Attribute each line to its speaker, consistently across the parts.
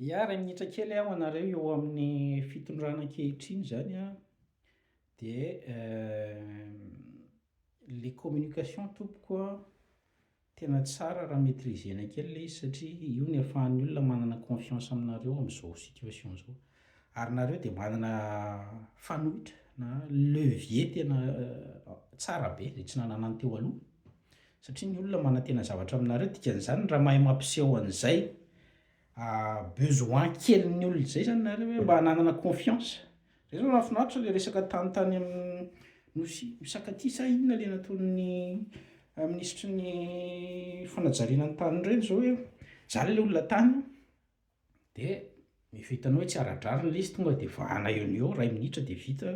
Speaker 1: Ya, iray minitra kely aho anareo eo amin'ny fitondrana ankehitriny zany an, de le communication tompoko an, tena tsara raha maitriser-na kely le izy satria io no ahafahan'ny olona manana confiance aminareo amin'izao situation zao. Ary nareo dia manana fanoitra na levier tena tsara be zay tsy nananan'ny teo aloha, satria ny olona manantena zavatra aminareo, dikan'izany raha mahay mampiseho an'izay besoin kelin'ny olona izay zany nareo hoe mba hananana confiance. Zay zao nahafinaritra le resaka tany tany amin'ny nosy Sakatia sa inona le nataon'ny minisitry ny fanajariana ny tany ireny zao hoe zany le olona tany de efa hitanao hoe tsy ara-drariny le izy tonga de vahana eo no eo, ray minitra de vita,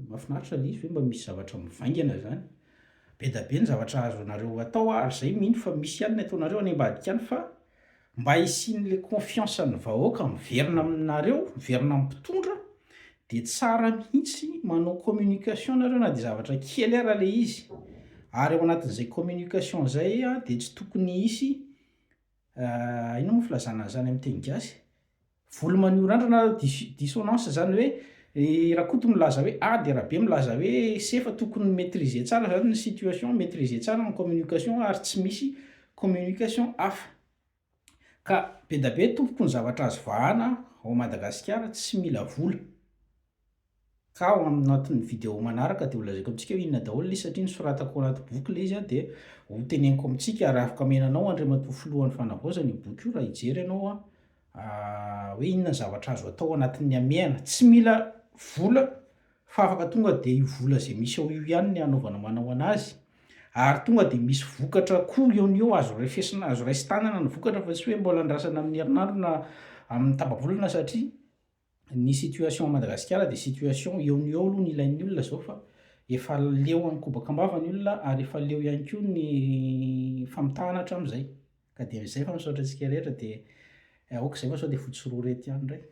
Speaker 1: mahafinaritra le izy hoe mba misy zavatra mivaingana zany. Be da be ny zavatra azonareo atao ary zay mino fa misy ihany ny ataonareo any ambadika any fa mba hisian'le confiance-n'ny vahoaka miverina aminareo, miverina amin'ny mpitondra de tsara mihitsy manao communication nareo na de zavatra kely ara le izy, ary ao anatin'izay communication zay a de tsy tokony hisy inona moa filazana an'zany amin'ny teny gasy? Volo maneho randrana dissonance zany hoe i Rakoto milaza hoe A de Rabe milaza hoe C fa tokony maitriser tsara zany ny situation, maitriser tsara ny communication ary tsy misy communication hafa. Ka be da be tompoko ny zavatra azo vahana ao Madagasikara tsy mila vola. Ka ao anatin'ny video manaraka dia ho lazaiko amintsika hoe inona daholo ilay izy satria nosoratako ao anaty boky ilay izy dia ho teneniko amintsika ary afaka omena anao Andriamatoa Filohan'ny Fanavaozana io boky io raha hijery ianao an, hoe inona ny zavatra azo atao anatin'ny hamehana. Tsy mila vola fa afaka tonga dia io vola izay misy ao io ihany ny hanaovana manao an'azy ary tonga dia misy vokatra koa eo no eo azo refesina, azo raisin-tanana ny vokatra fa tsy hoe mbola andrasana amin'ny herinandro na amin'ny tapa-bolana satria Ny situation à Madagasikara dia situation eo no eo aloha ny ilain'ny olona zao fa efa leo an'ny kobaka am-bava ny olona ary efa leo ihany koa ny famitahana hatramin'izay. Ka dia izay fa misaotra antsika rehetra dia aoka izay fa sao dia fotsy roa reto ihany indray.